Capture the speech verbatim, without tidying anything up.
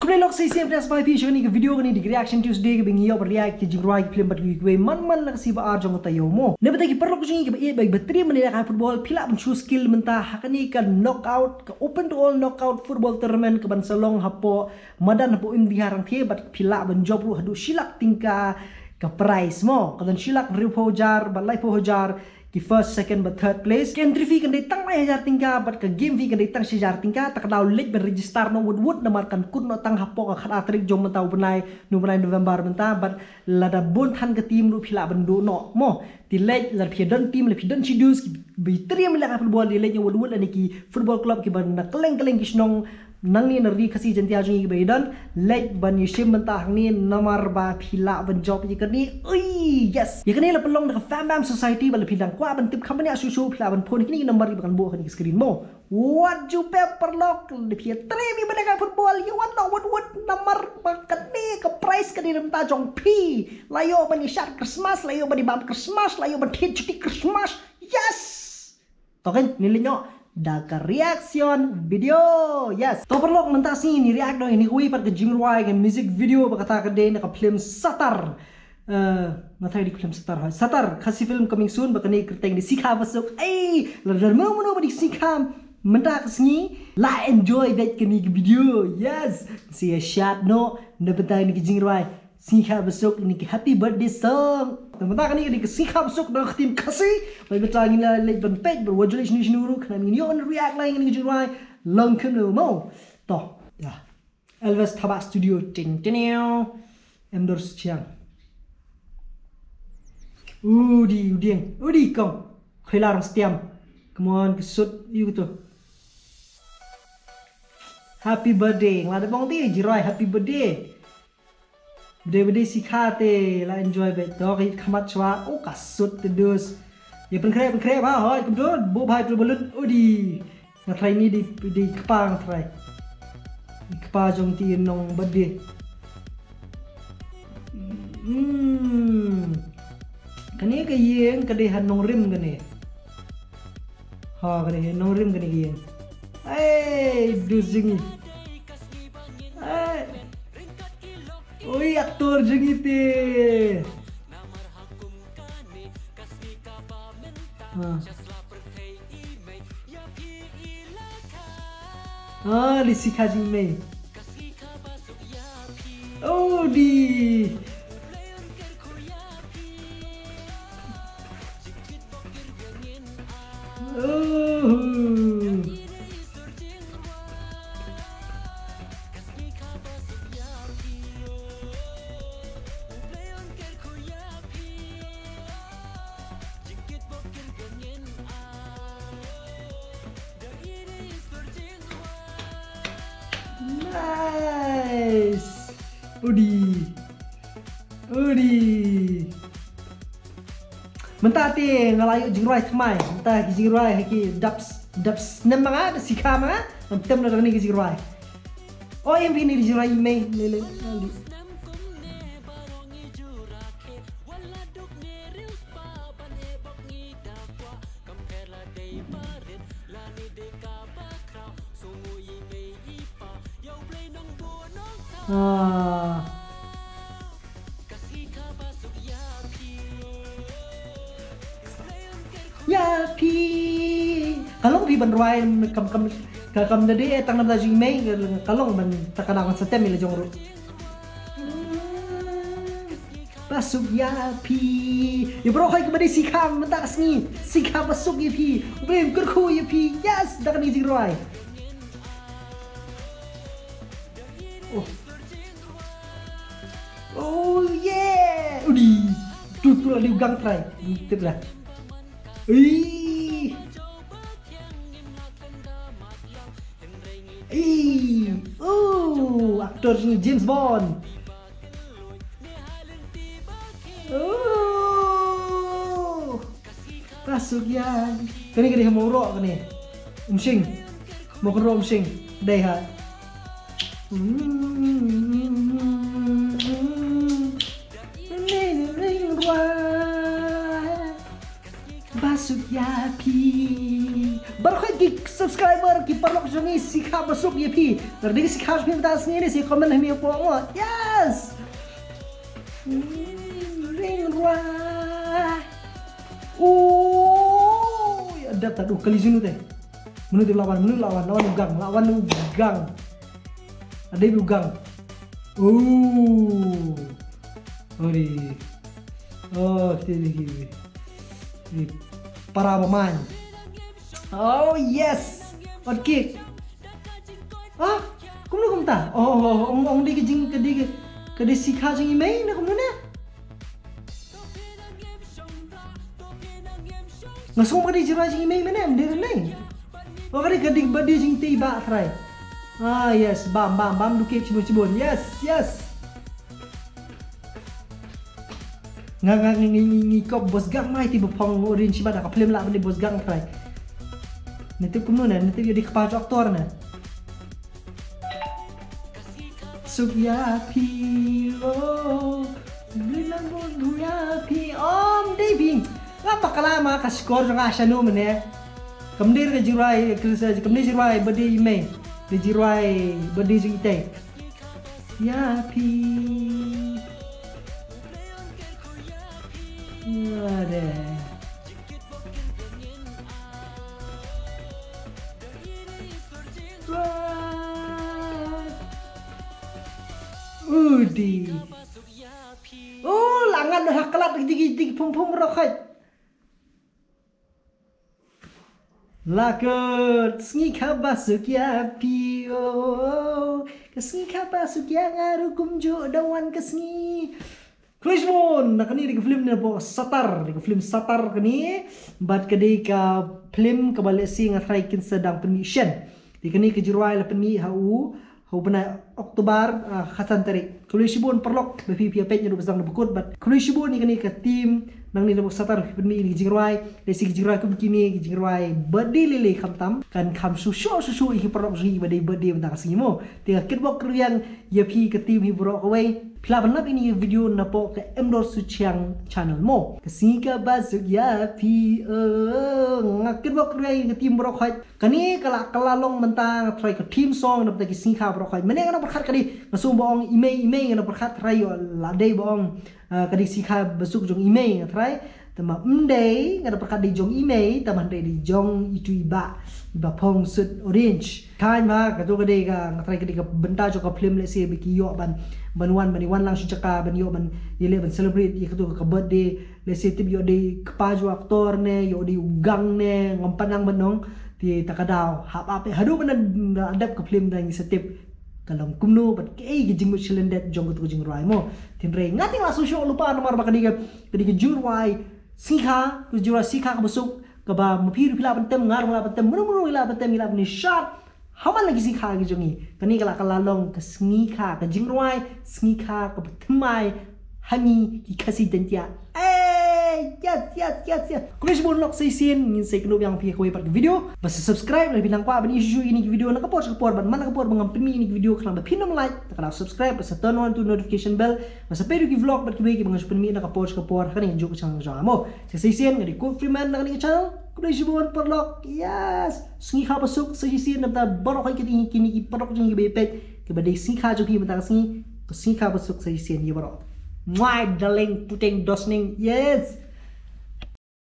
Paralok, sa shisien pdiang sngewbha ïa phi sha kane ka video, kane ka dei ka Reaction Tuesday kaba ngi ïoh ban react ki jingrwai ki film bad kiwei kiwei man man la ka sngi ba ar jong ka taïew mo. Naba ïa ki paralok jong ngi kiba ïeit bad kiba triem ban ïalehkai football, phi lah ban shu skill mynta ha kane ka knockout, ka open to all knockout football tournament kaban sa long hapoh madan hapoh Umdihar Rangthie, bad phi lah ban jop ruh haduh shi lak tyngka ka prize mo. Ka don shi lak hynriewphew hajar bad laiphew hajar ki first, second bad third place. Ka entry fee kan dei tang lai hajar tyngka bad ka game fee kan dei tang shi hajar tyngka. Ta ka daw leit ban register noh wut wut namar kan kut noh tang hapoh ka khatar tarik jong mynta u bnai, u bnai November mynta, bad lada bun than ka team ruh phi lah ban duh noh mo. Te leit, lada phi don team, lada phi don shi dudes kiba triem ïalehkai football, te leit noh wut wut, lane ki football club kiba na kylleng kylleng ki shnong nangne na Ri Khasi Jaiñtia jong ngi kiba ïadon, leit ban ïashim bynta hangne namar ba phi lah ban jop ïa kane. Ui, yes. Ïa kane la pynlong da ka Fam Bam Society, bad lada phi dang kwah ban tip kham bniah shuh shuh, phi lah ban phone ïa kine ki number kiba kan buh ha kane ka screen mo. Wat ju pep paralok, lada phi triem ïa ban ïalehkai football, ïa wan noh wut wut namar ba kane ka prize ka dei na bynta jong phi. La ïoh ban ïashad Christmas, la ïoh ban ïabam Christmas, la ïoh ban thied shuti Christmas. Yes! To kan, ngin leit noh da ka reaction video. Yes. To paralok, mynta ka sngi ngin react noh ïa kawei pat ka jingrwai, ka music video ba kata ka dei na ka film Satar. Eh, nga tharai dei ka film Satar, ha. Satar, Khasi film coming soon, ba kane ka kyrteng dei Sikha Basuk. Ei, lada mano mano ba dei Sikha mynta ka sngi, la enjoy beit kane ka video. Yes. Sa ïashad noh na bynta kane ka jingrwai Sikha Basuk, kane ka happy birthday song. Na bynta kane ka dei ka Sikha Basuk na ka ktien Khasi. Bad mynta ngin la leit ban peit, bad wat ju leit shano shano ruh, khnang ngin ïoh ban react lang ïa kane ka jingrwai. Long kumno mo. To, ïa. Elvis Thabah Studio, ting ting. Em dur schiang. Udi, udieng, udi kong. Khoi larong stiam. Come on, ka sut, yu to. Happy birthday. Nga da bong ti, jingrwai happy birthday. Bde bde Sikha te la enjoy beit. To ka ïit khmat shwa. Oh, ka sut te dus. Ïa pynkhreh pynkhreh ba, hoi, kumto, buh bha ïa tu balloon. Udi. Nga tharai ni dei, dei kpa nga tharai. Dei kpa jong ti nong birthday. Hmm. Kane ka ïing ka dei ha Nongrim kane. Ha, ka dei ha Nongrim kane ka ïing. Ei, dus jong ngi. Ei. Ui, actor jong ngi te. Ha. Ah, dei Sikha jong i mei. Oh, dei. Oh. Nice. Udi. Udi. Mynta te nga la ïoh jingrwai thymmai. Mynta ki jingrwai ha ki dap, dap snem ma nga, da Sikha ma nga. Ngam tem na da kane ki jingrwai. Oh, em bini jingrwai i mei, le, le, le. Ah. Ïa phi. Ka long phi ban rwai kam, kam, ka kam da dei, eh, tang namar da jong i mei, ka long ban, ta ka dang sa tem i la jong ruh. Basuk ïa phi. Ïa baroh hi kiba dei Sikha mynta ka sngi. Sikha basuk ïa phi. U Blei un kyrkhu ïa phi. Yes, da kane ka jingrwai. Oh. Oh yeah. Udi. Tu tu la diu gang trai. Tip lah. Ih. Ih. Oh, actor ni James Bond. Oh. Basuk ïa. Kane kane ha Mawroh kane. Umshing. Mawkynroh Umshing. Dei ha. Basuk ïa phi. Baroh ki subscriber, ki paralok jong ngi, sngi kha ba suk ïa phi. Lada dei ka sngi kha jong phi mynta ka sngi ne, sa comment ha me hapoh mo. Yes. Ring rwa. Ui, adap ta du kali jinu te. Mano te la wan, mano la wan, la wan u gang, la wan u gang. Adei u gang. Oh. Ori. Oh, kita lagi. Para pemain. Oh yes. Hot kick. Ah, kumno kumta? Oh, oh, oh, ong, ong dei ka jing, ka dei ka, ka dei sngi kha jong i mei ne kumno ne? Nga sngew ba ka dei jingrwai jong i mei mynne, ym dei ne. Oh, ka dei, ka dei ba dei jong i tei ba trai. Ah yes, bam bam bam, du kick shibun shibun. Yes, yes. Nga nga ngi ngi ngi ngi kop bos gang mai ti ba phong orange ba da ka film la bani bos gang trai. Nitip kumno ne, nitip ïa di kpa jok tor ne. Suk ïa phi o. Bli lang bun bu ïa phi om dei bing. Nga bakala ma ka score jong nga shano mene. Kam dei ka jingrwai, ka dei jingrwai ba dei i mei. Dei jingrwai ba dei jong i tei. Ïa phi. Ade. Udi. Oh, la ngan ha klat digi digi pum pum rokhaj. La ka sngi kha ba suk ïa phi o. Ka sngi kha ba suk ïa nga ruh kumjuh da wan ka sngi. Khublei shibun, na kane dei ka film ne ba Satar, dei ka film Satar kane. Bad ka dei ka film kaba lehse nga tharai kin sa dang pynmih shen. Dei kane ka jingrwai la pynmih ha u ha u bnai October, ah, khatsan tarik. Khublei shibun paralok ba phi phi ïa peit naduh ba sdang na ba kut bad khublei shibun ïa kane ka team nangne na ba Satar ba phi pynmih ïa kane ka jingrwai. Lehse ka jingrwai kum kine ka jingrwai ba dei lei lei khamtam kan kham shu shu shu shu ïa ki paralok jong ngi ba dei ba dei mynta ka sngi mo. Te nga kitbok rwiang ïa phi ka team hi baroh kawei. Phi lah ban lap ïa kane ka video napoh ka Emdor Suchiang channel mo. Ka sngi kha ba suk ïa phi, eh, nga kitbok rwiang ïa ka team baroh kawei. Kane ka la, ka la long mynta nga tharai ka theme song na bynta ki sngi kha baroh kawei. Mynne nga nang pyrkhat ka dei, nga sngew ba ong i mei i mei, nga nang pyrkhat tharai ïoh la dei ba ong, ah, ka dei sngi kha ba suk jong i mei nga tharai. Te ma ym dei, nga nang pyrkhat dei jong i mei, te ma ym dei dei jong itu i bah, i bah phong suit orange. Kane ma kato ka dei ka, nga tharai ka dei ka bynta jong ka film lehse ba ki ïoh ban, ban wan, ban wan lang shu jaka, ban ïoh ban ïaleh ban celebrate ïa kato ka birthday. Lehse tip ïoh dei kpa jong u actor ne, ïoh dei u gang ne, ngam pat nang ban ong. Te ta ka daw hap ap haduh ban da dep ka film da ngi sa tip ka long kumno bad kaei ka jingmut shalyndet jong kato ka jingrwai mo. Hynrei nga te nga la sngewshoh lypa namar ba ka dei ka, ka dei ka jingrwai sngi kha, ka jingrwai sngi kha kaba suk, kaba ma phi ruh phi lah ban tem, nga ruh nga lah ban tem, mano mano ruh lah ban tem, ngi lah ban ïa shad ha man la ki sngi kha ki jong ngi. Kane ka la, ka la long ka sngi kha, ka jingrwai sngi kha kaba thymmai ha ngi ki Khasi Jaiñtia. Eh, yes, yes, yes, yes. Khublei shibun lok sa shisien, ngin sa ïakynduh biang phi ha kawei pat ka video. Bad sa subscribe lada phi nang kwah ban ïohi shuh ïa kine ki video na ka por sha ka por bad man la ka por ba ngam pynmih ïa kine ki video khnang ba phin ym lait, te ka daw subscribe bad sa turn on to notification bell. Bad sa peit ïa ki vlog bad kiwei kiba ngan shu pynmih na ka por sha ka por ha kane ka juh ka channel jong nga mo. Sa shisien nga dei Coop Freeman na kane ka channel. Khublei shibun paralok. Yes. Sngi kha ba suk sa shisien na bynta baroh kine ki, kine ki paralok jong ngi kiba ïa peit, kiba dei sngi kha jong ki mynta ka sngi. Ka sngi kha ba suk sa shisien ïa baroh. My darling puteng dosning. Yes.